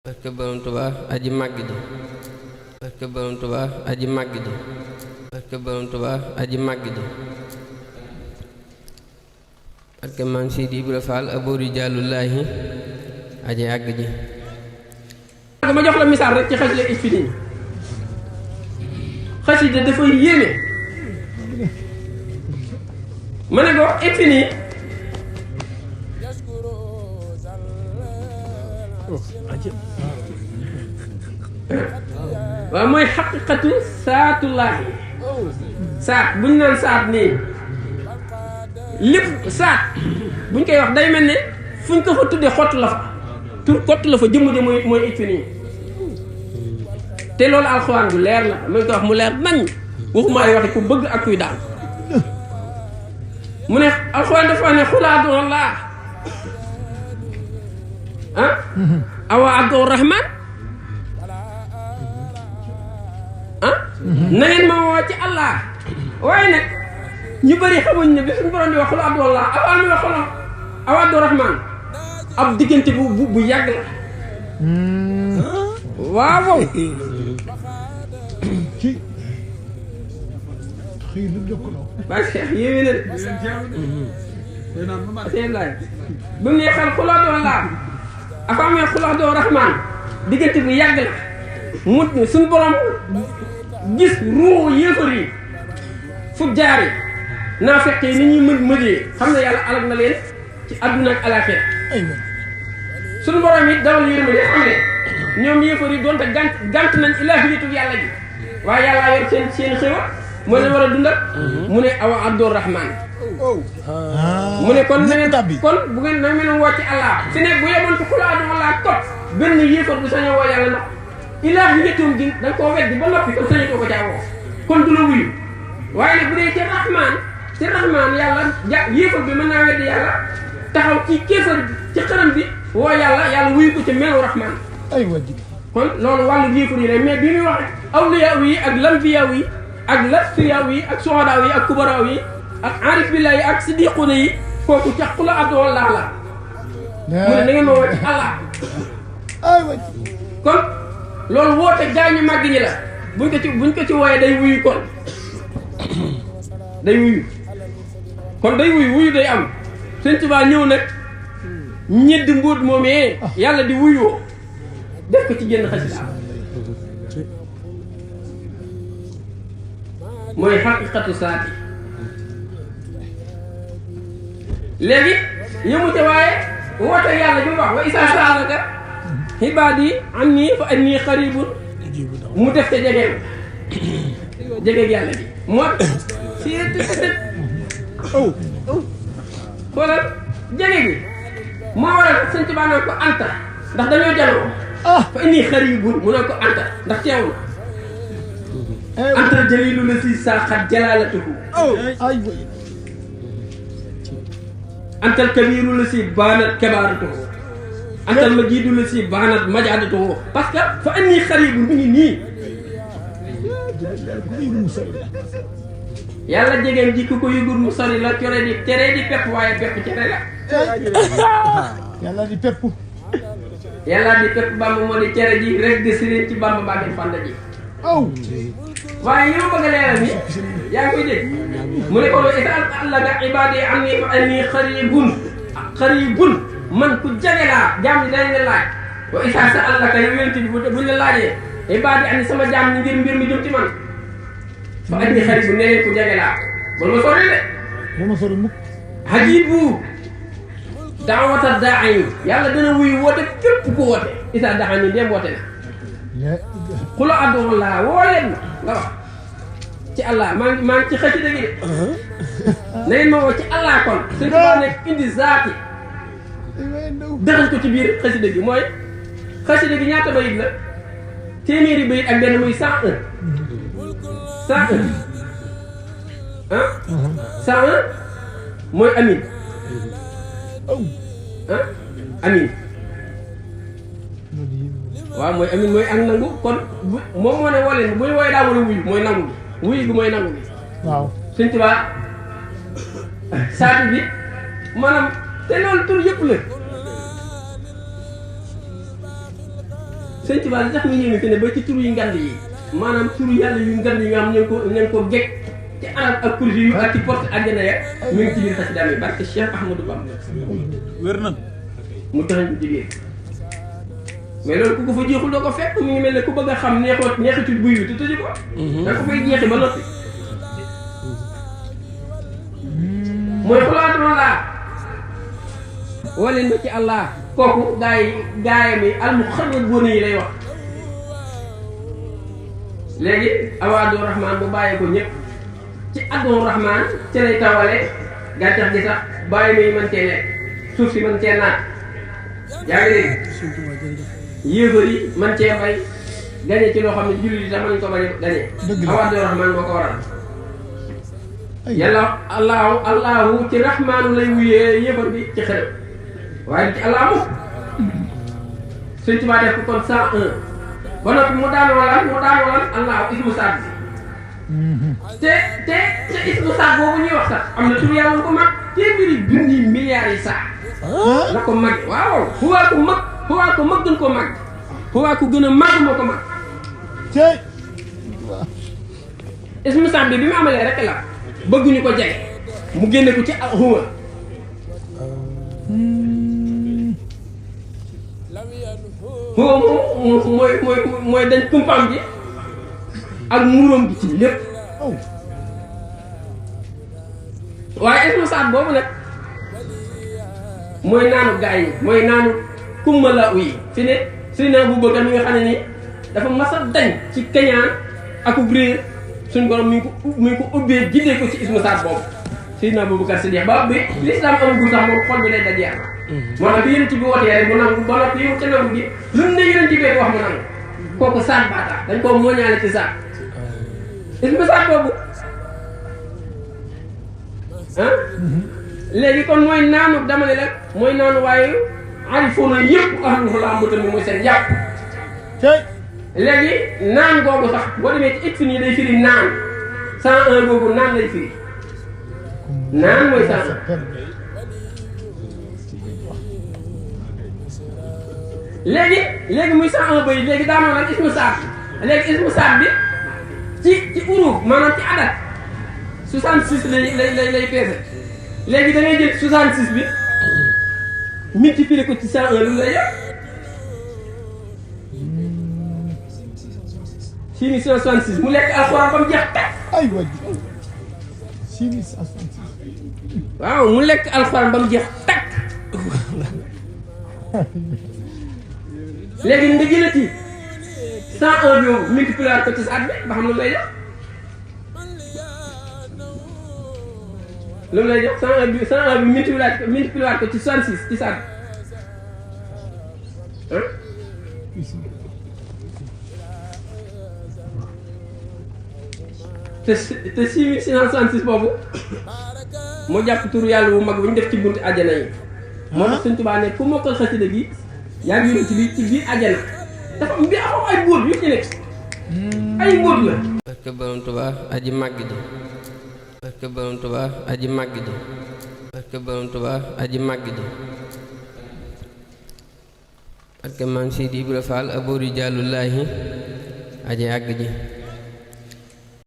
barke Borom Tuubaa aji màgg ji barke Borom Tuubaa aji màgg ji barke Borom Tuubaa aji màgg ji barke Maam Sidi Ibra Faal abooru jaalullaahi aji àgg ji. ma jox la misaal rek ci xasida Infini xasida dafa yéeme ma ne ko Infini waaw mooy xaqiqatu saatullaahi saat buñ naan saat nii lépp saat buñ koy wax day mel ne fuñ ko fa tuddee xott la fa tur xott la fa jëmm de mooy Infini te loolu alxuraan bu leer la ma ngi ko wax mu leer nañ waxuma ay waxi ku bëgg ak kuy daal mu ne alxuraan dafa ne xulaatu Allah awa abdou rahman na ngeen ma woo ci Allah waaye nag ñu bëri xamuñ ne bi suñu borom di wax xul abdou Allah awa mi wax xolo awa abdou rahman ab diggante bu yàgg la waaw ba Cheikh yéeme na de bu mu nee xel xul abdou Allah afa amee xulax doo rahmaan diggante bu yàgg la mu suñu borom gis ruuxu yéefar yi fu jaar yi naa fekkee ni ñuy mëjee xam ne yàlla alag na leen ci àdduna ak alaaxira suñu borom it dawal yërmande xam ne ñoom yéefar yi doonte gànt nañ ilaahiyatu yàlla ji waaye yàllaa yor seen xéwal moo leen war a dundal mu ne awa abdou rahmaan mu ne kon kon bu ngeen na ngeen woo ci Allah si ne bu yemoon ci xulaadu Allah kot benn yéefar du sañoo woo yàlla ndax ilaah yi njëkkoon gi da nga koo weddi ba noppi kon sañu ko caa woo kon du la wuyu waaye nag bu dee ci rahmaan yàlla yéefar bi mën naa weddi yàlla taxaw ci kéefar ci xaram bi woo yàlla wuyu ko ci melu rahmaan kon loolu wàllu yéefar yi rek mais bi muy wax awliyaa yi ak lambiyaa yi ak lasfiyaa yi ak sohadaa yi ak kubaraa yi ak arif billahi yi ak siddiquna yi kooku ca xula abdou Allah la mu ne na ngeen ma woo ci Allah kon loolu woote gaañu màgg ñi la buñ ko ci wooyee day wuyu kon day wuyu kon day wuyu day am Sëñ Tuubaa ñëw nag ñedd mbóot moomee yàlla di wuyoo def ko ci génn xasida mooy xaqiqatu saati léegi yëmu ca waaye woote yàlla bi mu wax wa isaa saalaka ibaadi anni fa anni xaribun mu def ca jegeem yàlla bi moo si xoolal jege bi moo waral Sëñ Tuubaa naan ko anta ndax dañoo jaloo fa anni xaribun mu naan ko anta ndax teew na anta jalilu la si saaxat jalaalatuhu antal kabiru la si baanat kabaaratuhu antal majidu la si baanat majaadatuhu parce que fa anni xaribu mi ngi nii yàlla jegeem ji ku ko yëgul mu sori la tere di pepp waaye pepp cere la yàlla di pepp Bamba moo di cere ji rek de siré ci Bamba baa ngi fànda ji waaye ñoo bëgg a leeral ni yaa ngi koy dégg mu ne ko isa Allah nga ibaadi anni fa anni xaribun man ku jege laa jaam ñi dañ la laaj wa isa sa Allah ka yow yonent bi buñ la laajee ibaadi anni sama jaam ñi ngir mbir mi jëm ci man fa anni xaribun ne leen ku jege laa bul ma sori de bul ma sori mukk hajibu daawata daa'i yàlla dana wuyu woote képp ku woote isa daxa ni dem woote na xula addu laa woo leen ma nga wax ci Allah maa ngi ci xasida gi de na ngeen ma woo ci Allah kon Sëñ Tuubaa nekk indi zaati dëxal ko ci biir xasida gi mooy xasida gi ñaata bayit la téeméeri bayit ak benn muy 101 mooy amin amin waaw mooy amin mooy ak nangu kon moom moo ne woo leen bu ñu wooyee daa war a wuyu mooy nangu gi wuyu gi mooy nangu gi waaw Sëñ Tuubaa saati bi maanaam te loolu tur yëpp la sëñ Tuubaa li tax mu yéeme fi ne ba ci tur yu ngand yi maanaam turu yàlla yu ngand yi nga xam ña ngi ko gekk ci arab ak kursi yu ak ci porte àjjana ya mi ngi ci biir xasidaam yi barke Cheikh Ahmadou Bamba wér na mu taxañ ko ci biir mais loolu ku ko fa jeexul doo ko fekk mu ngi mel ne ku bëgg a xam neexitul buy wi te tëju ko da ko fay jeexi ba noppi mooy xulaatuma laa waleen ma ci Allah kooku gaayam yi almuxarrabuun yi lay wax léegi awaadu rahman bu bàyyi ko ñëpp ci addu rahman ci lay tawale gàncax gi sax bàyyi ma yi mën cee nekk suuf si mën cee naat yaa ngi dégg yéefar yi mën cee bay gañe ci loo xam ne jullit yi sax mën nañu ko bañ a gañe awaadu rahman boo ko waral yàlla allahu ci rahmaanu lay wuyee yéefar bi ci xel waaye ci allah mukk Sëñ Tuubaa def ko kon 101 ba noppi mu daan walan allah ismu saat bi te ismu saat boobu ñuy wax sax am na tur yàlla ko mag téeméeri junni milliards yi sax la ko mag waaw xuwaa ko mag gën ko mag xuwaa ko gën a mag moo ko mag ismu saat bi mu amalee rek la bëgguñu ko jege mu génne ko ci xuwa mooy dañ kumpam bi ak muuram bi ci lépp waaye ismu saat boobu nag mooy naanu gaay yi mooy naanu kummala yi fi ne suy naa bu bëgga mi nga xam ne ni dafa mas a dañ ci kañaan akub réer suñ borom mi ngi ko ubbee jiddee ko ci ismu saat boobu Seydina Abubakar Siddiq ba bi lislaam amagul sax moom xol bi day daj jeex moo tax bi yonent bi wootee rek mu nangu ba noppi yow ca nangu gi lu ne yonent bi wax mu nangu kooku saat baa tax dañ koo mooñaale ci saat ismu saat boobu ah léegi kon mooy naanu dama ne la mooy naanu waaye arifoona yëpp ahlul làmbatan bi mooy seen yàpp léegi naan googu sax boo demee ci it nii day firi naan 101 googu naan lay firi naan mooy 101 léegi muy 101 bay léegi daanoo lan ismu saat léegi ismu saat bi ci uruf maanaam ci adat 66 lay peese léegi da ngay jël 66 bi multiplier ko ci 101 lu lay yëpp 6166 mu lekk alxuraan ba mu jeex teg. ay waj 6166. waaw mu lekk alxuraan ba mu jeex teg. léegi nga jëlati 101 bi multiplier ko ci saat bi ba xam lu lay jox. lu lay jox 101 bi multiplier ko ci 66 ci saat bi ah. te 6666 boobu moo jàpp turu yàlla bu mag bu ñu def ci bunti àjjana yi. moo tax Sëñ Tuubaa ne ku mokkal xasida gi yaa ngi yónni ci biir àjjana dafa am ay mbóot yu ci nekk ay mbóot la. barke Borom Tuubaa aji màgg ji barke Borom Tuubaa aji màgg ji barke Borom Tuubaa aji màgg ji barke Maam Seydi Ibra Fall Aboo Rijaalullaahi aji àgg ji